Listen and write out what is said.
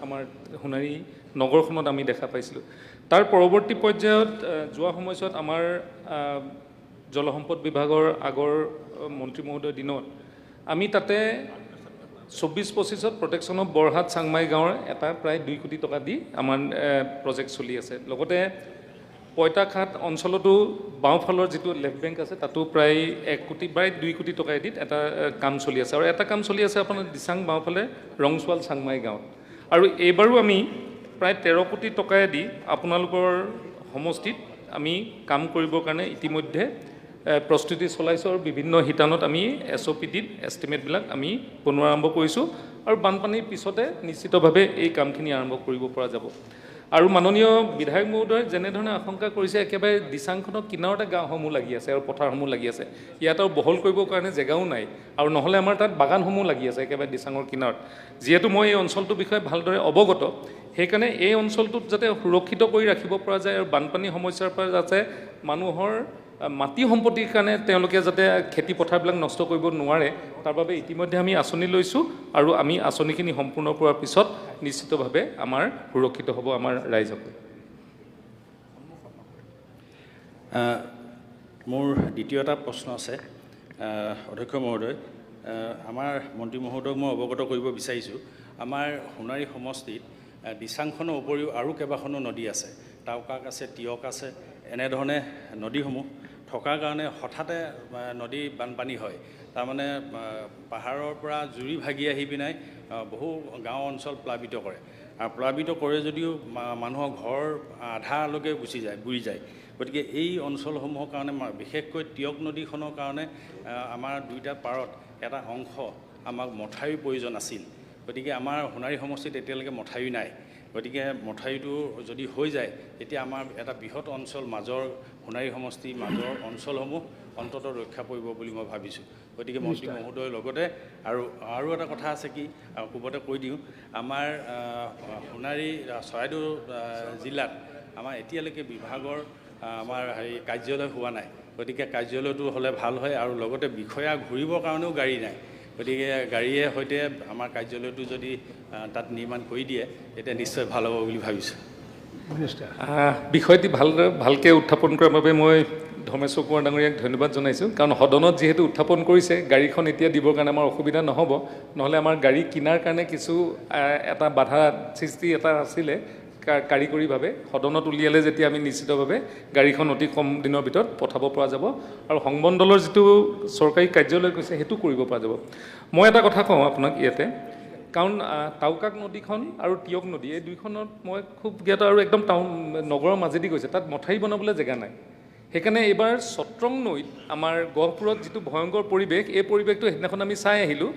আমাৰ সোণাৰী নগৰখনত আমি দেখা পাইছিলোঁ। তাৰ পৰৱৰ্তী পৰ্যায়ত যোৱা সময়ছোৱাত আমাৰ জলসম্পদ বিভাগৰ আগৰ মন্ত্ৰী মহোদয়ৰ দিনত আমি তাতে 24-25ত প্ৰটেকশ্যন অফ বৰহাট চাংমাই গাঁৱৰ এটা প্ৰায় 2 কোটি টকা দি আমাৰ প্ৰজেক্ট চলি আছে। লগতে পঁইতাখাট অঞ্চলতো বাওঁফালৰ যিটো লেফ্ট বেংক আছে তাতো প্ৰায় 1 কোটি প্ৰায় 2 কোটি টকা এদিত এটা কাম চলি আছে। আৰু এটা কাম চলি আছে আপোনাৰ দিচাং বাওঁফালে ৰংচোৱাল চাংমাই গাঁৱত। আৰু এইবাৰো আমি প্ৰায় 13 কোটি টকায়েদি আপোনালোকৰ সমষ্টিত আমি কাম কৰিবৰ কাৰণে ইতিমধ্যে প্ৰস্তুতি চলাইছোঁ আৰু বিভিন্ন শিতানত আমি SOPত এষ্টিমেটবিলাক আমি বনোৱা আৰম্ভ কৰিছোঁ আৰু বানপানীৰ পিছতে নিশ্চিতভাৱে এই কামখিনি আৰম্ভ কৰিব পৰা যাব। আৰু মাননীয় বিধায়ক মহোদয়ে যেনেধৰণে আশংকা কৰিছে, একেবাৰে দিচাংখনৰ কিনাৰতে গাঁওসমূহ লাগি আছে আৰু পথাৰসমূহ লাগি আছে, ইয়াত আৰু বহল কৰিবৰ কাৰণে জেগাও নাই আৰু নহ'লে আমাৰ তাত বাগানসমূহ লাগি আছে একেবাৰে দিচাঙৰ কিনাৰত। যিহেতু মই এই অঞ্চলটোৰ বিষয়ে ভালদৰে অৱগত, সেইকাৰণে এই অঞ্চলটোত যাতে সুৰক্ষিত কৰি ৰাখিব পৰা যায় আৰু বানপানী সমস্যাৰ পৰা যাতে মানুহৰ মাটি সম্পত্তিৰ কাৰণে তেওঁলোকে যাতে খেতি পথাৰবিলাক নষ্ট কৰিব নোৱাৰে তাৰ বাবে ইতিমধ্যে আমি আঁচনি লৈছোঁ আৰু আমি আঁচনিখিনি সম্পূৰ্ণ কৰাৰ পিছত নিশ্চিতভাৱে আমাৰ সুৰক্ষিত হ'ব আমাৰ ৰাইজসকল। মোৰ দ্বিতীয় এটা প্ৰশ্ন আছে অধ্যক্ষ মহোদয়। আমাৰ মন্ত্ৰী মহোদয়ক মই অৱগত কৰিব বিচাৰিছোঁ, আমাৰ সোণাৰী সমষ্টিত দিচাংখনৰ উপৰিও আৰু কেইবাখনো নদী আছে, টাউকাক আছে, তিয়ক আছে, এনেধৰণে নদীসমূহ থকাৰ কাৰণে হঠাতে নদী বানপানী হয়। তাৰমানে পাহাৰৰ পৰা জুৰি ভাগি আহি পিনাই বহু গাঁও অঞ্চল প্লাবিত কৰে আৰু প্লাবিত কৰে যদিও মানুহৰ ঘৰ আধালৈকে গুচি যায়, বুৰি যায়। গতিকে এই অঞ্চলসমূহৰ কাৰণে বিশেষকৈ তিয়ক নদীখনৰ কাৰণে আমাৰ দুইটা পাৰত এটা অংশ আমাক মথাউৰিৰ প্ৰয়োজন আছিল। গতিকে আমাৰ সোণাৰী সমষ্টিত এতিয়ালৈকে মথাউৰি নাই। গতিকে মথাউৰিটো যদি হৈ যায় তেতিয়া আমাৰ এটা বৃহৎ অঞ্চল মাজৰ সোণাৰী সমষ্টিৰ মাজৰ অঞ্চলসমূহ অন্ততঃ ৰক্ষা পৰিব বুলি মই ভাবিছোঁ। গতিকে মন্ত্ৰী মহোদয়ৰ লগতে আৰু এটা কথা আছে কি কোবতে কৈ দিওঁ, আমাৰ সোণাৰী চৰাইদেউ জিলাত আমাৰ এতিয়ালৈকে বিভাগৰ আমাৰ হেৰি কাৰ্যালয় হোৱা নাই। গতিকে কাৰ্যালয়টো হ'লে ভাল হয় আৰু লগতে বিষয়া ঘূৰিবৰ কাৰণেও গাড়ী নাই। গতিকে গাড়ীয়ে সৈতে আমাৰ কাৰ্যালয়টো যদি তাত নিৰ্মাণ কৰি দিয়ে তেতিয়া নিশ্চয় ভাল হ'ব বুলি ভাবিছোঁ। বিষয়টি ভালকৈ উত্থাপন কৰাৰ বাবে মই ধৰ্মেশ্বৰ কোঁৱৰ ডাঙৰীয়াক ধন্যবাদ জনাইছোঁ, কাৰণ সদনত যিহেতু উত্থাপন কৰিছে গাড়ীখন এতিয়া দিবৰ কাৰণে আমাৰ অসুবিধা নহ'ব, নহ'লে আমাৰ গাড়ী কিনাৰ কাৰণে কিছু এটা বাধা সৃষ্টি এটা আছিলে কাৰিকৰীভাৱে। সদনত উলিয়ালে যেতিয়া আমি নিশ্চিতভাৱে গাড়ীখন অতি কম দিনৰ ভিতৰত পঠাব পৰা যাব আৰু সংমণ্ডলৰ যিটো চৰকাৰী কাৰ্যালয় কৈছে সেইটো কৰিব পৰা যাব। মই এটা কথা কওঁ আপোনাক ইয়াতে, কাৰণ টাউকাক নদীখন আৰু তিয়ক নদী এই দুইখনত মই খুব জ্ঞাত আৰু একদম টাউন নগৰৰ মাজেদি গৈছে, তাত মথাউৰি বনাবলৈ জেগা নাই। সেইকাৰণে এইবাৰ চত্ৰং নৈত আমাৰ গহপুৰত যিটো ভয়ংকৰ পৰিৱেশ, এই পৰিৱেশটো সেইদিনাখন আমি চাই আহিলোঁ।